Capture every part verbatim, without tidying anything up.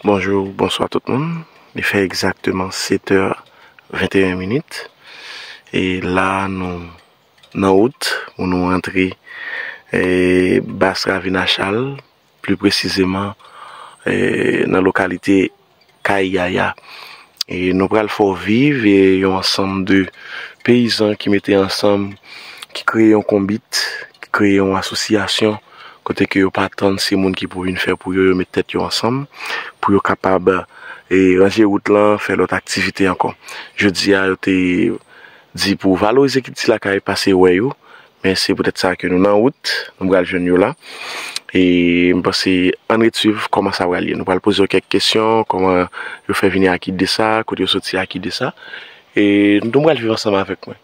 Bonjou, bonswa tout moun. Li fè egzakteman sèt è venteyen minit. E la, nou nan wout pou nou rantre, e, Bas Ravin Achal, pli presizeman, e, nan lokalite Kay Yaya. E nou pral fè w viv, e, yon ansanm de peyizan ki mete ansanm, ki kreye yon konbit, ki kreye yon asosyasyon, kote ke yo pa tann se moun ki pou vin fè pou yo, yo met tèt yo ansanm, pou yo kapab, e, ranje wout lan, fè lòt aktivite ankò. Jodi a, yo te di pou valorize kilti lakay, pase wè yo, men se poutèt sa ke nou nan wout, nou pral jwenn yo la. E m panse, ann ret swiv kòman sa pral ye. Nou pral poze yo kèk kesyon, kòman yo fè vini ak ide sa, kote yo soti ak ide sa. E nou pral viv ansanm avèk mwen.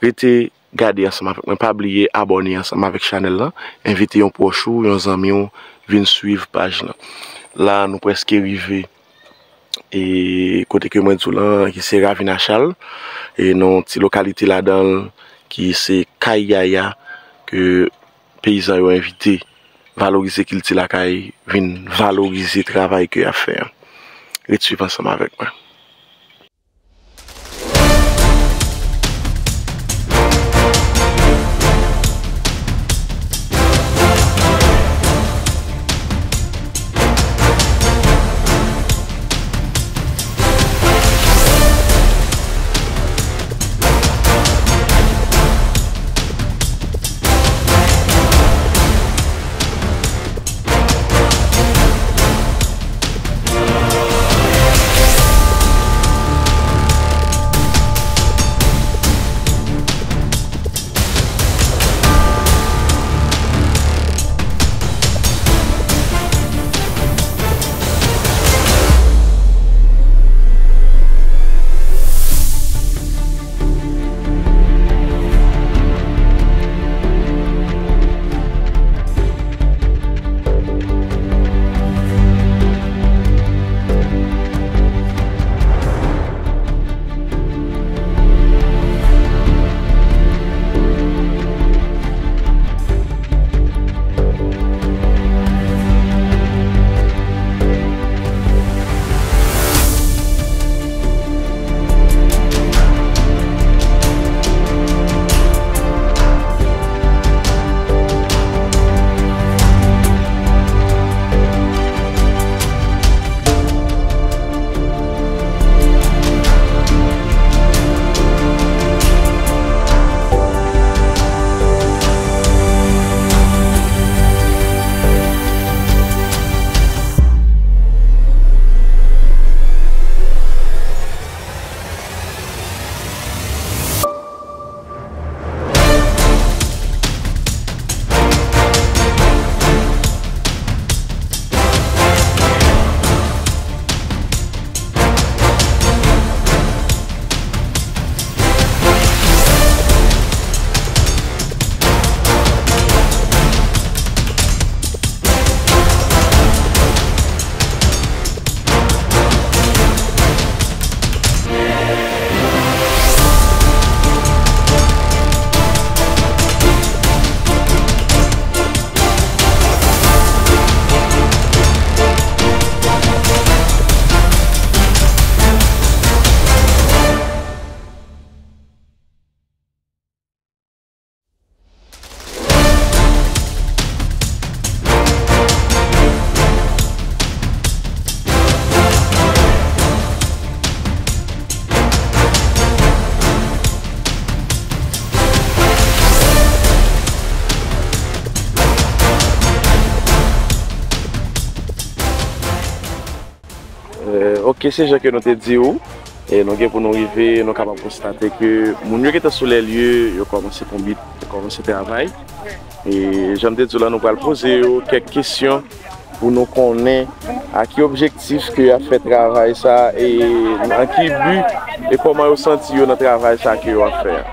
Rete gade ansanm avèk mwen. Pa bliye abòne ansanm avèk chanèl lan. Envite yon pwòch ou, yon zanmi w, vin swiv paj lan. La, nou prèske rive e kote ke mwen di w lan, ki se Ravin Achal, e nan yon ti lokalite ladan l, ki se Kay Yaya, ke peyizan yo envite valorize kilti lakay, vin valorize travay ke y ap fè an. Ret swiv ansanm avèk mwen. Eh, ok, se jan ke nou te di w, e nou gen pou nou rive, nou kapab konstate ke moun yo gentan sou lè lye, yo kòmanse konbit, yo kòmanse travay. E jan m te di w la, nou pral poze yo kèk kesyon pou nou konnen a ki objektif ke y ap fè travay sa, e nan ki bi, e kòman yo santi yo nan travay sa ke yo ap fè a.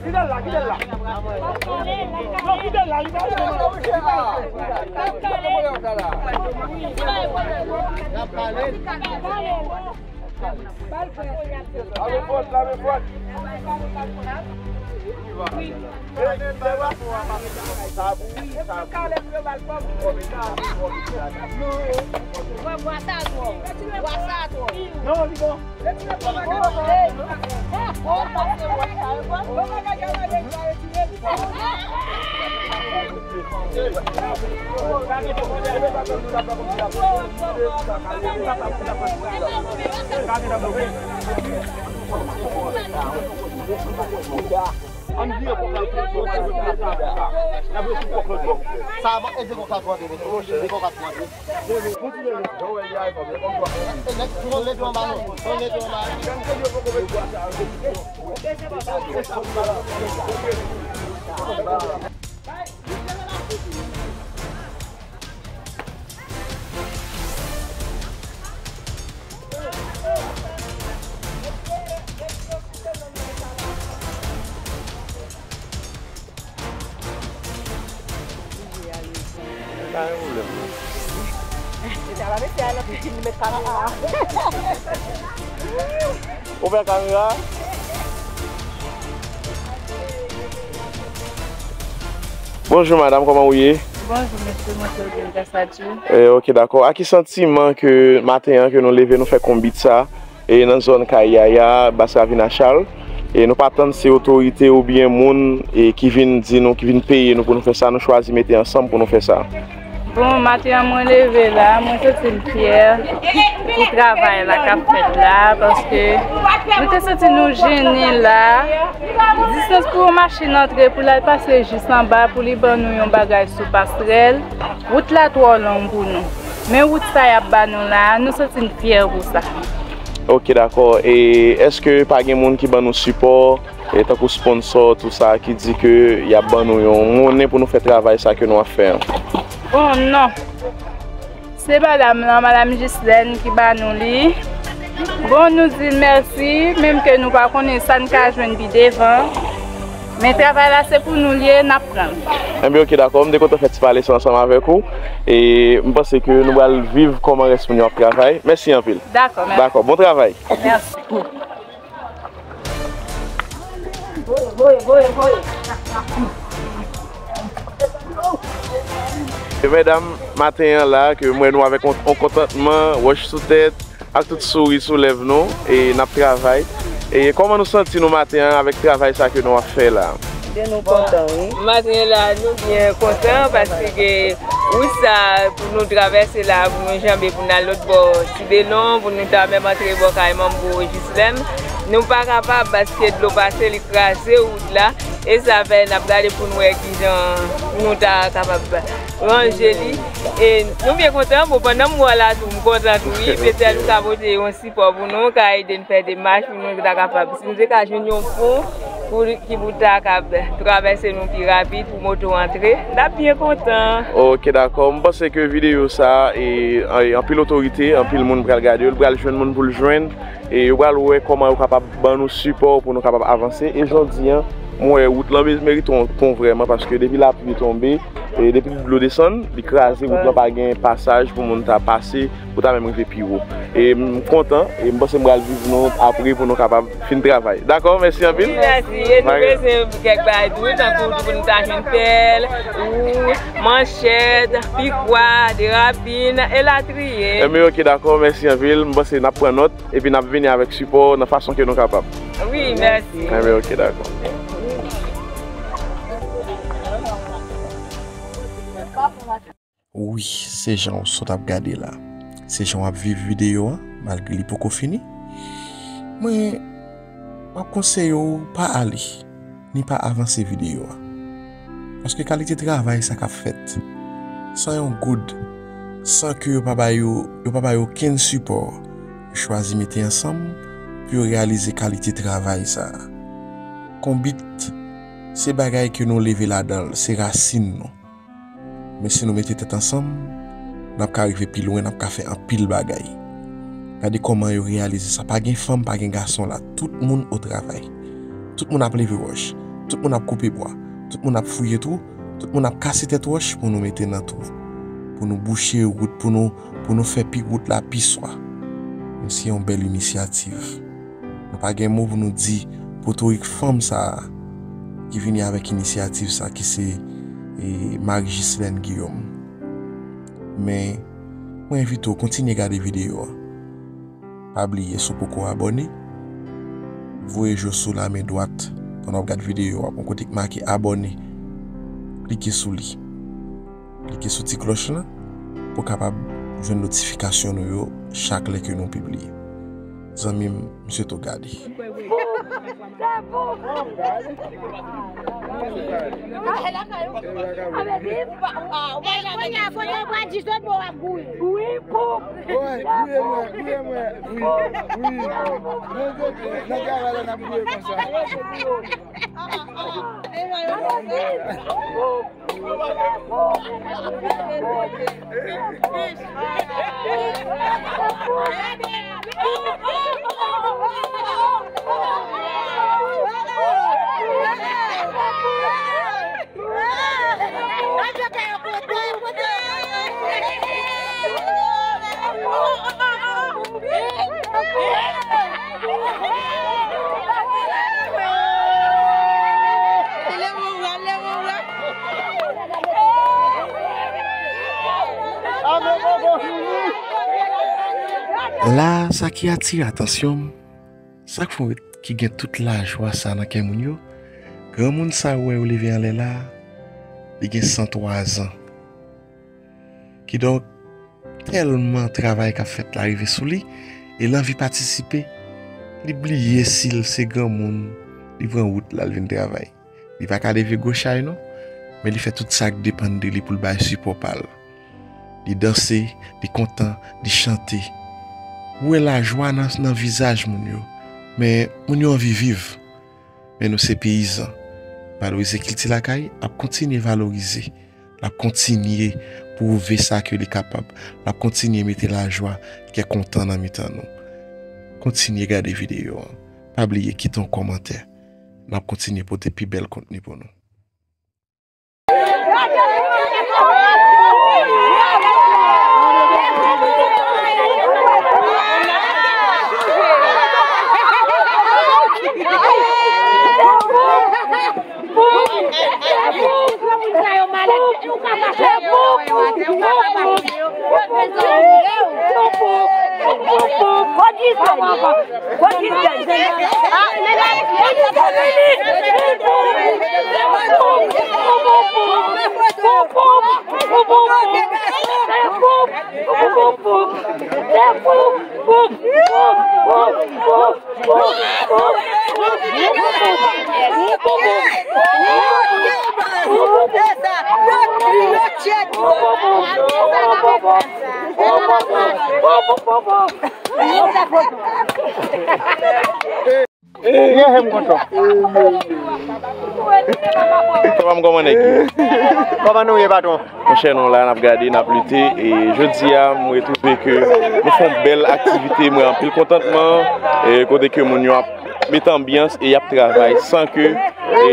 Kite l la, kite l la. Non, kite l la, li pa vle. Lave fòt, lave fòt. Sa bouyi, sa bouyi. Bwa sa twò. Bwa sa twò. Non, li bon. Sa avan, e de kòk la twò de, e de kòk la twò de. Pa gen pwoblèm, non. Ou fè kamera? Bonjou, madanm, kòman ou ye? Bonjou, mesye, mwen trè byen, gras a Dye. Eh, ok, dakò. A ki santiman ke maten an ke nou leve, nou fè konbit sa? E nan zòn kay Yaya, Bas Ravin a Chal. E nou pa tann se otorite oubyen moun, e ki vin di nou, ki vin peye nou pou nou fè sa, nou chwazi mete ansanm pou nou fè sa. Bon, maten an mwen leve la, mwen santi m fyè pou travay la k ap fèt la, paske nou te santi nou jennen la. Distans pou yon machin antre, pou l al pase jis anba, pou li ban nou yon bagay sou pasrèl, wout la twò long pou nou. Men wout sa y ap ba nou la, nou santi n fyè pou sa. Ok, dakò. E èske pa gen moun ki ban nou sipò, e tankou sponsò, tou sa, ki di ke y ap ban nou yon monnen pou nou fè travay sa ke nou ap fè an? Bon, non. Se madanm lan, madanm Jislèn, ki ba nou li. Bon, nou di l mèsi, menm ke nou pa konnen sa n ka jwenn pi devan. Men travay la se pou nou l ye, n ap pran l. Enben, ok, dakò. M te kontan fè ti pale sa ansanm avèk ou. E m panse ke nou pral viv kòman rès moun yo ap travay. Mèsi anpil. Dakò, mèsi. Dakò, bon travay. Mèsi. Voye, voye, voye, voye. E medam, maten an la, ke m wè nou avèk on, on kontantman, wòch sou tèt, ak tout souri sou lèv nou, e n ap travay. E kòman nou santi nou maten an avèk travay sa ke nou ap fè la? Byen, nou kontan, wi. Maten la, nou byen kontan paske wout sa pou nou travèse la, pou nou janbe, pou n al lòt bò Tibelon, pou nou ta menm antre bò kay Manbo Jislèn. Nou pa kapab paske dlo pase, li kraze wout la. E sa fè n ap gade pou n wè kijan nou ta kapab ranje li. E nou byen kontan, bon, pandan m wè w la tou, m kontan tou, wi. Petèt ou ka pote yon sipò pou nou, ka ede n fè demach pou nou ta kapab. Si nou te ka jwenn yon fon pou, ki pou ta kab travèse nou pi rapid pou moto antre, n ap byen kontan. Ok, dakò. M panse ke videyo sa, e, e, anpil otorite, anpil moun pral gade l, pral jwenn moun pou l jwenn, e yo pral wè kòman yo kapab ban nou sipò pou nou kapab avanse. E jodi an, m wè wout lan me-, merite yon pon vrèman, paske depi lapli tonbe, e depi dlo desann, li kraze, wout lan pa gen pasaj pou moun ta pase, pou ta menm rive pi wo. E m kontan, e m panse m pral viv nou apre pou nou kapab fin travay. Dakò, mèsi anpil. Wi, mèsi. E nou bezwen kèk bagay tou, tankou pou nou ta jwenn pèl, ou manchèt, pikwa, derapin, elatriye. Enben, ok, dakò, mèsi anpil. M panse n ap pran nòt, epi n ap vini avèk sipò nan fason ke nou kapab. Wi, mèsi. Enben, ok, dakò. Wi, se jan w sot ap gade la. Se jan w ap viv videyo a, malgre li poko fini. Mwen, m ap konseye w pa ale, ni pa avanse videyo a. Paske kalite travay sa k ap fèt, san yon goud, san ke yo pa ba yo, yo pa ba yo okenn sipò, yo chwazi mete ansanm pou yo reyalize kalite travay sa a. Konbit, se bagay ke nou leve ladan l, se rasin nou. Men si nou mete tèt ansanm, n ap ka rive pi lwen, n ap ka fè anpil bagay. Gade kòman yo reyalize sa. Pa gen fanm, pa gen gason la. Tout moun o travay. Tout moun ap leve wòch. Tout moun ap koupe bwa. Tout moun ap fouye twou. Tout moun ap kase tèt wòch pou nou mete nan twou. Pou nou bouche wout, pou nou, pou nou fè pi wout la pi swa. Men se yon bèl inisyativ. Nou pa gen mo pou nou di potorik fanm sa a ki vini avèk inisyativ sa ki se, e, Marie Ghislaine Guillaume. Men, mwen envite w kontinye gade videyo a. Pa bliye, si w poko abòne, voye je w sou la men dwat pandan w ap gade videyo a, yon kote ki make abòne. Klike sou li. Klike sou ti klòch lan pou w kapab jwenn notifikasyon nou yo chak lè ke nou pibliye. Zanmi m, m swete w gade. Wi, gouye mwen, gouye mwen, wi, wi. Nan travay la, n ap gouye konsa. La, sa ki atire atansyon m, sa k fè w wè ki gen tout lajwa sa nan kè moun yo, granmoun sa ou wè yo leve anlè la a, li gen san twa zan. Kidonk, tèlman travay k ap fèt la rive sou li, e l anvi patisipe, li bliye si l se granmoun, li pran wout la, l vin travay. Li pa ka leve gwo chay non, men li fè tout sa k depann de li pou l bay sipò pa l. Li danse, li kontan, li chante. Ou wè lajwa nan, nan vizaj moun yo. Men moun yo anvi viv. Men nou se peyizan. Valorize kilti lakay, ap kontinye valorize. L ap kontinye pwouve sa ke li kapab. L ap kontinye mete lajwa, kè kontan nan mitan nou. Kontinye gade videyo an. Pa bliye kite yon kòmantè. N ap kontinye pote pi bèl kontni pou nou. Papa m, kòman nèg yo? Kòman nou ye, patwon? Monchè, nou la, n ap gade, n ap lite, e jodi a, m retwouve ke nou fè yon bèl aktivite, m wè anpil kontantman, e kote ke moun yo ap met anbyans e y ap travay san ke, e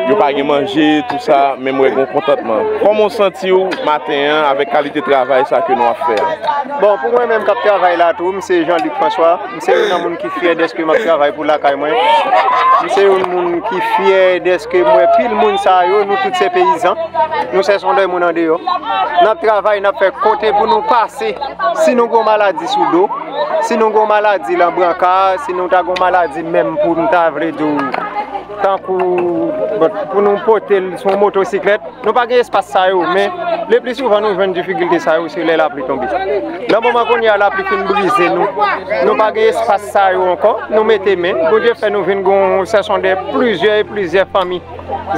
yo pa gen manje, tou sa, men m wè gen yon kontantman. Kòman w santi w maten an avèk kalite travay sa ke nou ap fè a? Bon, pou mwen menm k ap travay la tou, m se Jean Luc François, m se youn nan moun ki fyè dèske m ap travay pou lakay mwen. M se youn moun ki fyè dèske m wè pil moun sa yo, nou tout se peyizan. Nou se sondè moun andeyò. N ap travay, n ap fè kote pou nou pase. Si nou gon maladi sou do, si nou gon maladi nan branka, si nou ta gon maladi menm pou nou ta vle di w, tankou, bon, pou nou pote l sou yon motosiklèt, nou pa gen espas sa yo, men le pli souvan nou jwenn difikilte sa yo, se lè lapli tonbe. Nan moman kounye a lapli fin brize nou, nou pa gen espas sa yo ankò, nou mete men, Bondye fè nou vin gon sèsondè plizyè e plizyè fanmi,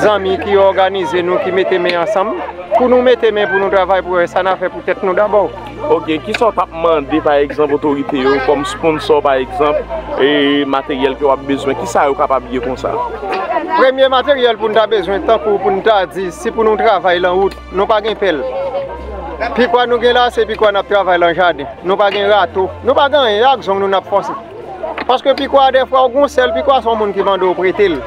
zanmi ki òganize nou, ki mete men ansanm, pou nou mete men pou nou travay, pou wè sa n a fè pou tèt nou dabò. Ok, kisa w t ap mande, pa egzanp, otorite yo kòm sponsò, pa egzanp, e materyèl ke w ap bezwen? Kisa yo kapab ye konsa? Premye materyèl pou n ta bezwen, tankou pou n ta di, si pou nou travay lan wout, nou pa gen pèl. Pikwa nou gen la, se pikwa n ap travay lan jaden. Nou pa gen rato. Nou pa gen anyen, ak zong nou n ap fòse. Paske pikwa a, dèfwa, ou gon sèl pikwa, se yon moun ki mande w prete l.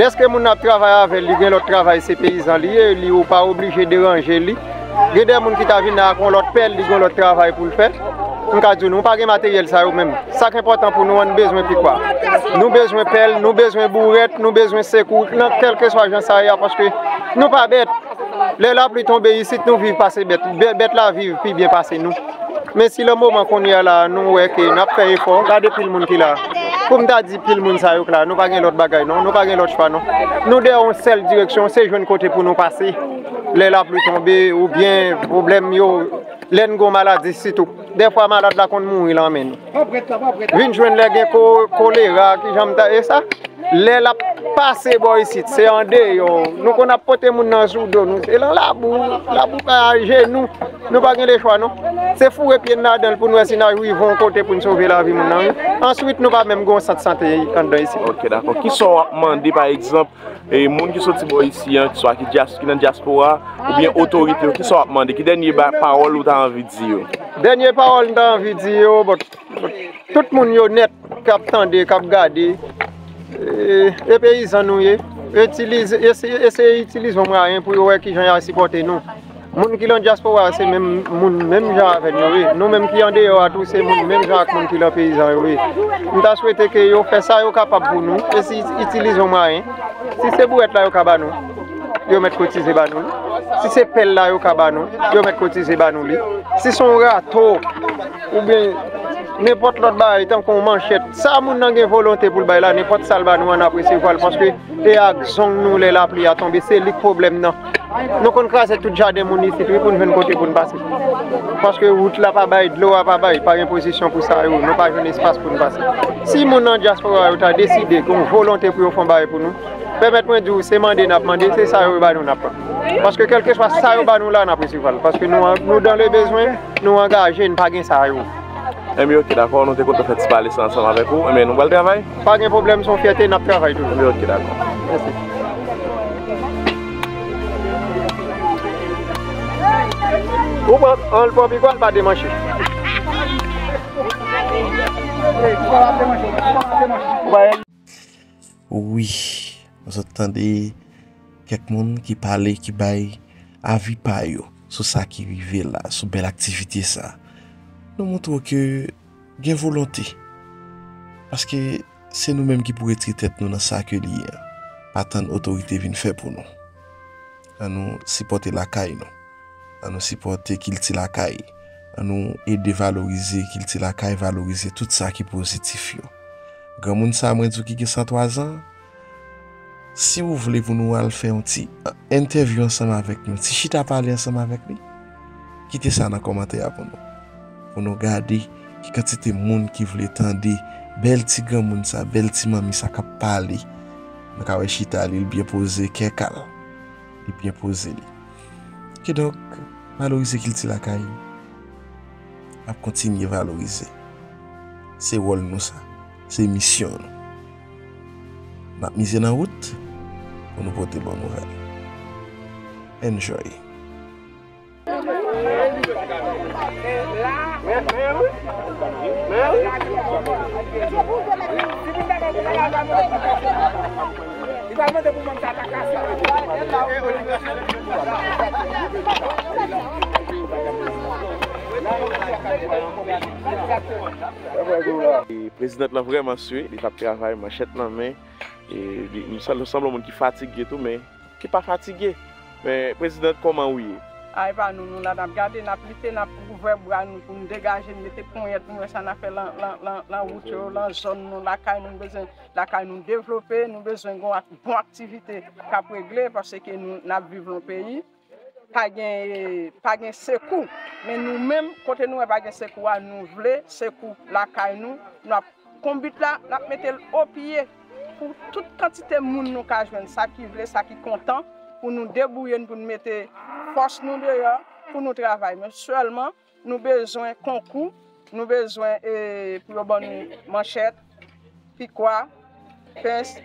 Dèske moun nan ap travay avè l, li gen lòt travay, se peyizan li ye, li, ou pa oblije deranje li. Gen de moun ki ta vin la ak yon lòt pèl, li gen yon lòt travay pou l fè. M ka di w, nou pa gen materyèl sa yo menm. Sa k enpòtan pou nou an, nou bezwen pikwa. Nou bezwen pèl, nou bezwen bourèt, nou bezwen sekou, nan kèlkeswa jan sa ye a, paske nou pa bèt. Lè lapli tonbe isit, nou viv pase bèt. Bè-, bèt la viv pi byen pase nou. Men si le moman kounye a la, nou wè ke n ap fè efò, gade pil moun ki la. Pou m ta di pil moun sa yo k la, nou pa gen lòt bagay non, nou pa gen lòt chwa non. Nou dèyè yon sèl direksyon, se jwenn kote pou nou pase. Lè lapli tonbe, oubyen pwoblèm yo, lè n gen maladi sitou. Dèfwa malad la konn mouri lan men nou. Vin jwenn lè gen ko-, kolera, ki jan m ta ye sa. Lè l ap pase bò isit, se andeyò. Nou konn ap pote moun nan sou do nou. Se lan labou, labou kay a jenou. Nou pa gen lechwa non. Se foure pye n ladan l pou n wè si n a rive yon kote pou n sove lavi moun nan wi. Answit, nou pa menm gen yon sant sante anndan isit. Ok, dakò. Kisa w ap mande, pa egzanp, e, moun ki soti bò isi an, swa ki dyas-, ki nan dyaspora, oubyen otorite yo, kisa w ap mande? Ki dènye ba-, pawòl ou ta anvi di yo? Dènye pawòl m ta anvi di yo, bon, tout moun yo nèt k ap tande, k ap gade, e, e peyizan nou ye. Itilize, eseye, eseye itilize yon mwayen pou yo wè kijan y a sipòte nou. Moun ki lan dyaspora a, se menm moun, menm jan avè n yo ye. Nou menm ki andeyò a tou, se moun menm jan ak moun ki lan peyizan yo ye. M ta swete ke yo fè sa yo kapab pou nou, e si itilize yon mwayen. Si se bourèt la yo ka ba nou, yo mèt kotize ba nou li. Si se pèl la yo ka ba nou, yo mèt kotize ba nou li. Si se yon rato, oubyen nenpòt lòt bagay, tankou yon manchèt, sa moun nan gen volonte pou l bay la, nenpòt sa l ba nou an, n ap resevwa l, paske e ak zong nou lè lapli a tonbe, se li k pwoblèm nan. Nou konn kraze tout jaden moun isit wi pou n jwenn kote pou n pase. Paske wout la pa bay, dlo a pa bay, pa gen pozisyon pou sa yo, nou pa jwenn espas pou n pase. Si moun nan dyaspora yo ta deside gen yon volonte pou yo fè yon bagay pou nou, pèmèt mwen di w, se mande n ap mande, se sa yo ba nou n ap pran. Paske kèlkeswa sa yo ba nou la, n ap resevwa l. Paske nou, nou dans le besoin, nou angaje, n pa gen sa yo. Enben, ok, dakò, nou te kontan fè ti pale sa ansanm avèk ou. Enben, nou pral travay? Pa gen pwoblèm, se yon fyète, n ap travay toujou. Enben, ok, dakò. Mèsi. Ou pran, an l pran pi kwa, l pa demanche. Wi, nou sot tande kèk moun ki pale, ki bay avi pa yo sou sa ki rive la, sou bèl aktivite sa. Nou montre w ke gen volonte. Paske se nou menm ki pou retire tèt nou nan sa ke li ye an. Pa tann otorite vin fè pou nou. An nou sipòte lakay nou. An nou sipòte kilti lakay. An nou ede valorize kilti lakay, valorize tout sa ki pozitif yo. Granmoun sa a mwen di w ki gen san twa zan, si w vle pou nou al fè yon ti entèvyou ansanm avèk nou, ti chita pale ansanm avèk li, kite sa nan kòmantè a pou nou. Pou nou gade ki kantite moun ki vle tande bèl ti granmoun sa, bèl ti manmi sa k ap pale. Nou ka wè chita li, li byen poze, kè kal. Li byen poze li. Kidonk, valorize kilti lakay. N ap kontinye valorize. Se wòl nou sa. Se misyon nou. N ap mize nan wout pou nou pote bon nouvèl. Enjoy. E, prezidant lan vrèman swe, li t ap travay manchèt nan men. E, li, li sanble, sanble yon moun ki fatige tou, men ki pa fatige. Men, prezidant, kòman ou ye? A, e pa nou, nou la, n ap gade, n ap lite, n ap ouvè bra nou pou n degaje, n mete ponyèt nou, wè sa n ap fè lan, lan, lan, lan wout yo, lan zòn nou, lakay nou, nou bezwen lakay nou devlope, nou bezwen gen yon ak-, bon aktivite k ap regle, paske nou, n ap viv yon peyi, pa gen, pa gen sekou. Men nou menm, kote nou wè pa gen sekou a, nou vle sekou lakay nou, n ap konbit la, n ap mete l o pye pou tout kantite moun nou ka jwenn, sa ki vle, sa ki kontan, pou nou debouye n, pou n mete fòs nou deyò, pou nou travay. Men sèlman, nou bezwen konkou, nou bezwen, e, pou yo ban nou manchèt, pikwa, pens,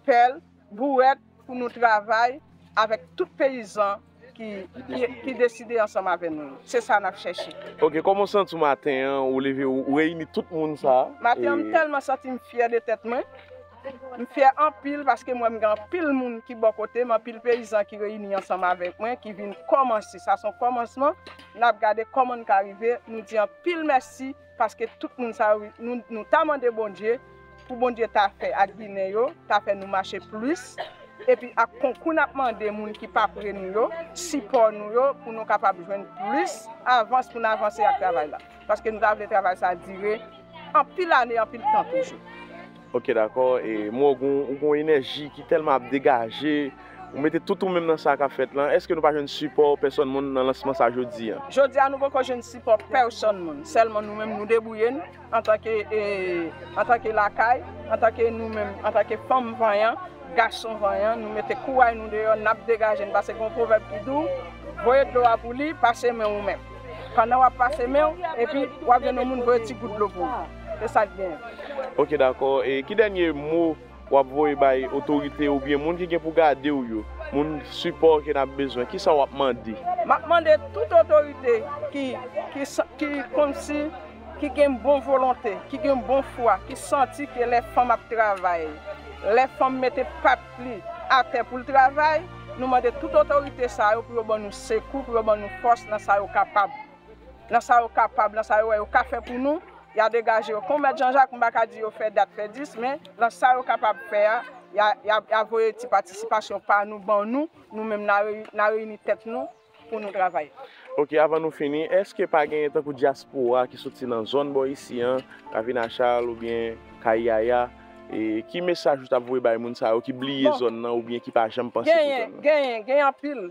pèl, bourèt, pou nou travay avèk tout peyizan ki, ki, ki deside ansanm avè nou. Se sa n ap chèche. Ok, kòman w santi w maten an, ou leve, ou, ou reyini tout moun sa a? Maten an, m tèlman santi m fyè de tèt mwen. M fyè anpil paske m wè m gen anpil moun ki bò kote m, anpil peyizan ki reyini ansanm avèk mwen, ki vin kòmanse. Sa se yon kòmansman. N ap gade kòman n ka rive. Nou di anpil mèsi paske tout moun sa yo, nou, nou ta mande Bondye pou Bondye ta fè ak Ginen yo, ta fè nou mache plis. Epi ak konkou n ap mande moun ki pa pre nou yo, sipò nou yo, pou nou kapab jwenn plis avans pou n avanse ak travay la. Paske nou ta vle travay sa dire anpil ane, anpil tan toujou. Ok, dakò. E Mo, ou gon, ou gon enèji ki tèlman ap degaje. Ou mete tout ou menm nan sa k ap fèt lan. Èske nou pa jwenn sipò pèsòn moun nan lansman sa jodi a? Jodi a, nou poko jwenn sipò pèsòn moun. Sèlman nou menm, nou debouye n antanke, e, antanke lakay, antanke nou menm, antanke fanm vanyan, gason vanyan, nou mete kouray nou deyò, n ap degaje n. Paske gen yon pwovèb ki di w, voye dlo a pou li, pase men ou menm. Pandan w ap pase men w, epi w ap jwenn yon moun voye ti gout dlo pou ou. Se sa k genyen. Ok, dakò. E ki dènye mo w ap voye bay otorite oubyen moun ki gen pou gade w yo, moun sipò ke n ap bezwen? Kisa w ap mande? M ap mande tout otorite ki, ki, sa- ki kòmsi, ki gen bon volonte, ki gen bon fwa, ki santi ke lè fanm ap travay, lè fanm mete pat li atè pou l travay, nou mande tout otorite sa yo pou yo ban nou sekou, pou yo ban nou fòs nan sa yo kapab. Nan sa yo kapab, nan sa yo wè yo ka fè pou nou, y a degaje yo. Kon Mèt Jan Jak, m pa ka di yo fè dat, fè dis, men nan sa yo kapab fè a, y a, y a, y a voye ti patisipasyon pa nou, ban nou, nou menm n a reyi- n a reyini tèt nou pou nou travay. Ok, avan nou fini, èske pa genyen tankou dyaspora ki soti nan zòn bò isi an, Ravin Achal oubyen Kay Yaya, e ki mesaj ou t ap voye bay moun sa yo ki bliye Bon, zòn nan oubyen ki pa janm panse pou genyen, zòn nan? Genyen, genyen anpil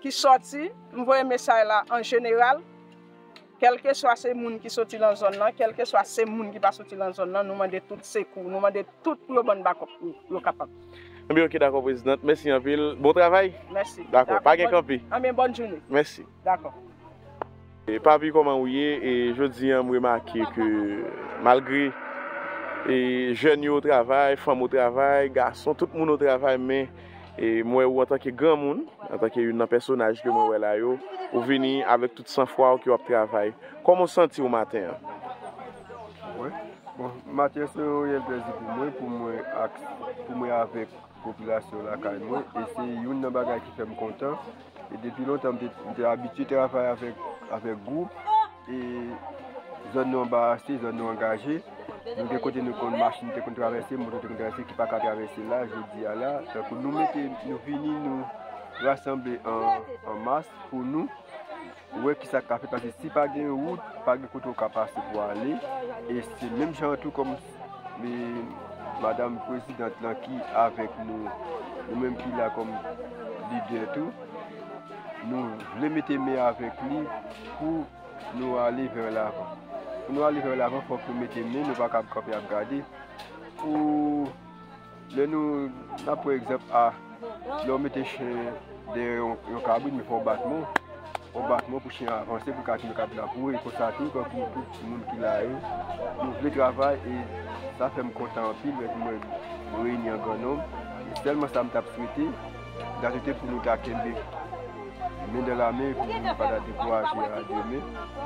ki sòti, m voye mesaj la an jeneral, kèlkeswa se moun ki soti nan zòn nan, kèlkeswa se moun ki pa soti nan zòn nan, nou mande tout sekou, nou mande tout pou yo ban n bakòp yo, yo kapab. Ebyen, ok, dakò, Prezidant. Mèsi anpil. Bon travay. Mèsi. Dakò, pa gen kanpe. Anben, bòn jounen. Mèsi. Dakò. E, Papi, kòman ou ye? E, jodi a, m remake ke malgre, e, jèn yo travay, fanm yo travay, gason, tout moun yo travay, men, e, m wè ou antanke granmoun, antanke youn nan pèsonaj ke mwen wè la yo, ou vini avèk tout sanfwa w ke w ap travay. Kòman w santi w maten an? Mwen? Bon, maten an se yon reyèl plèzi pou mwen, pou mwen ak, pou mwen avèk popilasyon lakay mwen, e se youn nan bagay ki fè m kontan. E depi lontan, m te, m te abitye travay avèk, avèk gwoup, e zòn nou anbarase, zòn nou angaje. Nou gen kote nou konn machin te konn travèse, moto te konn travèse, ki pa ka travèse la, jodi a la. Tankou nou mete, nou vini, nou rasanble an, an mas pou nou wè kisa k ka fèt, paske si pa gen wout, pa gen kote w ka pase pou ale. E se menm jan tou kòm, e, madanm prezidant lan ki avèk nou, nou menm ki la kòm lidè tou, nou vle mete men avèk li pou nou ale vè lavan. Pou nou ale vè lavan, fòk nou mete men, nou pa kab kanpe ap gade. Pou lè nou, n ap pran egzanp a, lè w mete chen dèyè yon, yon kabrit, men fò w bat men w. Fò w bat men w pou chen an avanse, pou l ka vin kab laboure. Konsa tou, tankou tout moun ki la yo, nou vle travay e sa fè m kontan anpil lè m wè nou reyini an gran nonb. E sèlman sa m t ap swete, m ta swete pou nou ta kenbe men nan lamen, pou nou pa ta dekouraje a demen,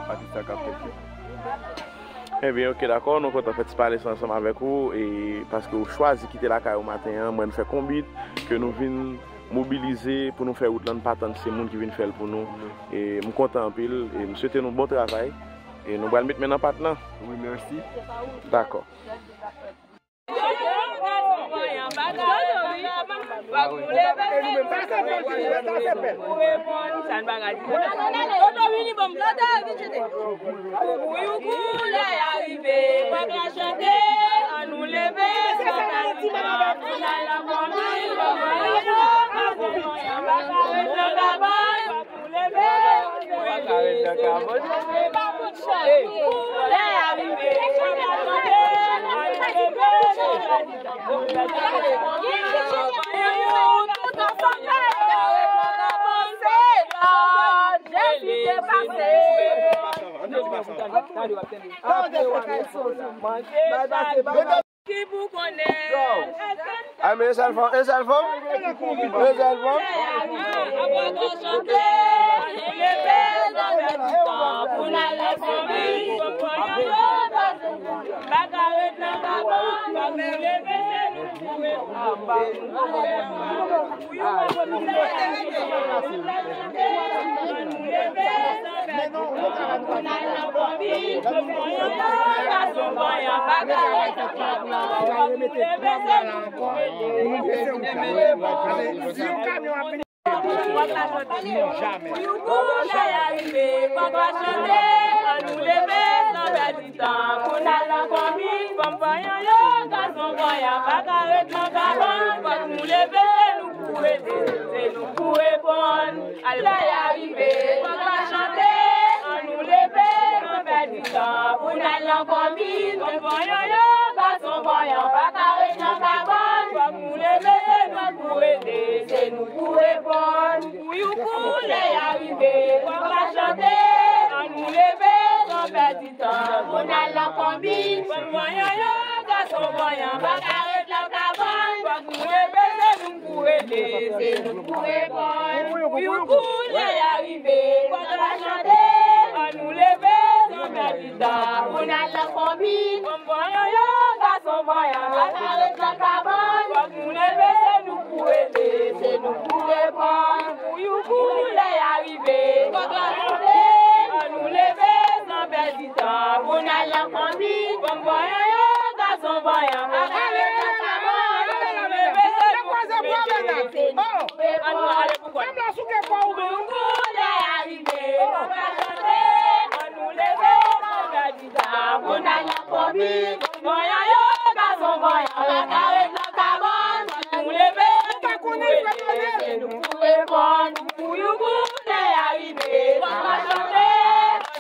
a tout sa k ap fèt yo. Ebyen, ok, dakò, nou kontan fè ti pale sa ansanm avèk ou, e paske ou chwazi kite lakay ou maten an, mwen fè konbit ke nou vin mobilize pou nou fè wout lan, n pa tann se moun ki vin fè l pou nou. E m kontan anpil, e m swete nou bon travay, e nou pral met men nan pat lan. Wi, mèsi. Dakò. Ki pou konnen. Ay, men e sèl fanm, e sèl fanm, e sèl fanm. Pou yon kou lè a rive, fòk la chante, ann nou leve san pèdi tan. Pou n al nan konbit, fanm vanyan yo, gason vanyan pa ka ret nan kabann. Fòk nou leve, se nou pou rete, se nou pou reponn. Lè a rive, fòk la chante, ann nou leve, san pèdi tan. Pou n al nan konbit, fanm vanyan yo, gason vanyan pa ka ret nan kabann. Fòk nou leve, se nou pou rete, se nou pou reponn. Pou yon kou lè a rive, fòk la chante, ann nou leve, san pèdi tan. Pou n al nan konbit, fanm vanyan yo, gason vanyan pa ka ret nan kabann. Fòk nou leve, se nou pou rete, se nou pou reponn. Pou yon kou lè a rive, fòk la chante, ann nou leve, san pèdi tan. Pou n al nan konbit, fanm vanyan yo, gason vanyan pa ka ret nan kabann. Fòk nou leve, se nou pou rete, se nou pou reponn. Pou yon kou lè a rive, fòk la chante, ann nou leve, san pèdi tan. Pou n al nan konbit, fanm vanyan yo, gason vanyan pa ka ret nan kabann. Fòk nou leve, se nou pou rete, se nou pou reponn. Pou yon kou lè a rive, fòk la chante, ann nou leve, san pèdi tan. Pou n al nan konbit, vanyan yo, gason vanyan pa ka ret nan kabann. Nou leve, nou pou rete, se nou pou reponn. Pou yon kou lè a rive, fòk la chante,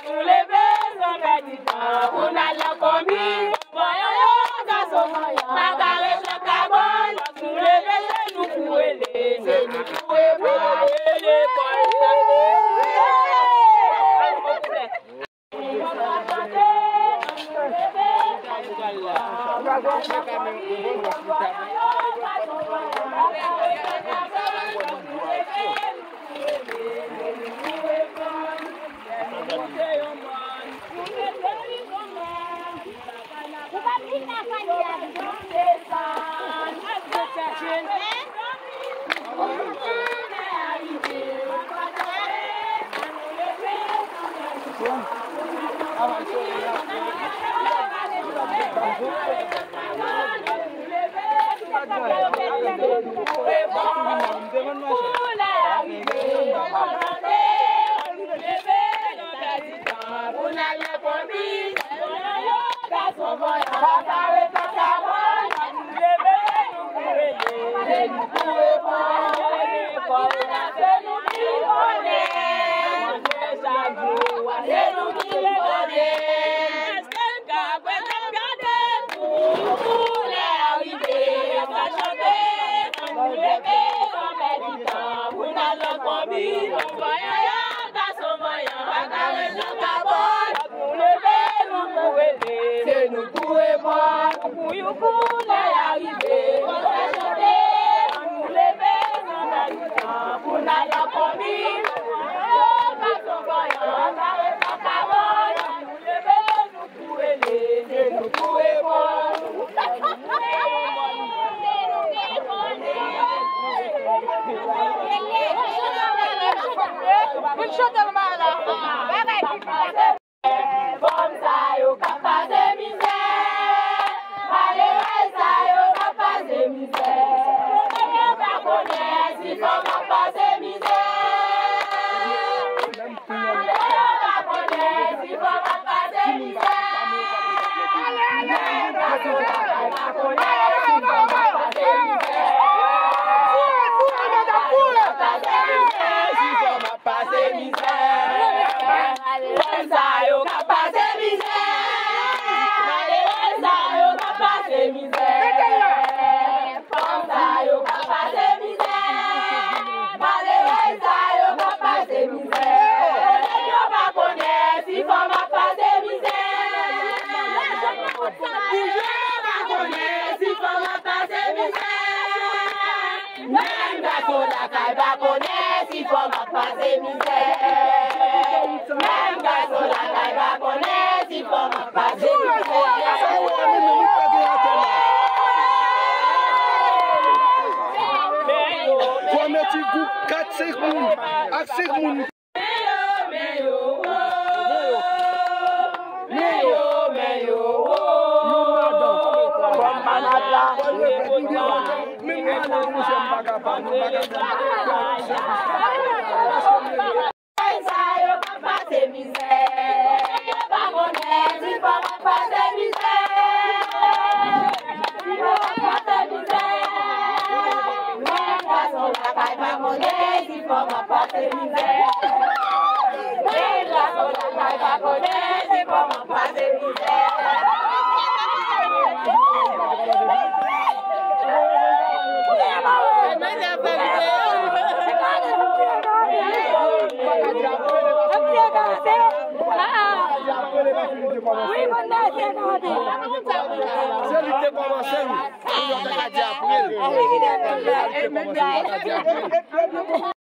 nou leve, san pèdi tan. Pou n al nan konbit, vanyan yo, gason vanyan pa ka ret nan kabann. Nou leve, se nou pou rele, se nou pou reponn. Rele, pòl, sa. Pou yon kou lè a rive, fò n chante, ann nou leve, san pèdi tan, pou n al nan konbit. Yo, gason vanyan, pa ret nan kabann, ann nou leve, nou pou rele, se nou pou reponn. Moun chante l mal la. Fòm sa yo k ap pase mizè, malerèz sa yo k ap pase mizè. Yo pa konnen si fòm ap pase mizè. Yo pa konnen si fòm ap pase mizè. Menm gason lakay pa konnen si fòm ap pase mizè. Ap pase mizè, si fòm ap pase mizè. Fòm sa yo k ap pase mizè. Malerèz sa yo k ap pase mizè. Fòm sa yo k ap pase mizè. Malerèz sa yo k ap pase mizè. Yo pa konnen si fòm ap pase mizè. Yo pa konnen si fòm ap pase mizè. Menm gason lakay pa konnen si fòm ap pase mizè. Menm gason lakay pa konnen si fòm ap pase mizè. Ti gwoup kat senk moun ak senk moun. Men yo, men yo, wo. Men yo, men yo, wo. Youn ladan. Kòm malad la. Menm malad, monchè, m pa kapab, m pa kapab. Sa yo k ap pase mizè. Yo pa konnen si fanm ap pase mizè. Si fanm ap pase mizè. Menm gason lakay pa konnen si fanm ap pase mizè. Menm gason lakay pa konnen si fanm ap pase mizè. Se li k te kòmanse l. Pou yo ta ka di apre l. Se li k te kòmanse l, yo ta ka di apre l.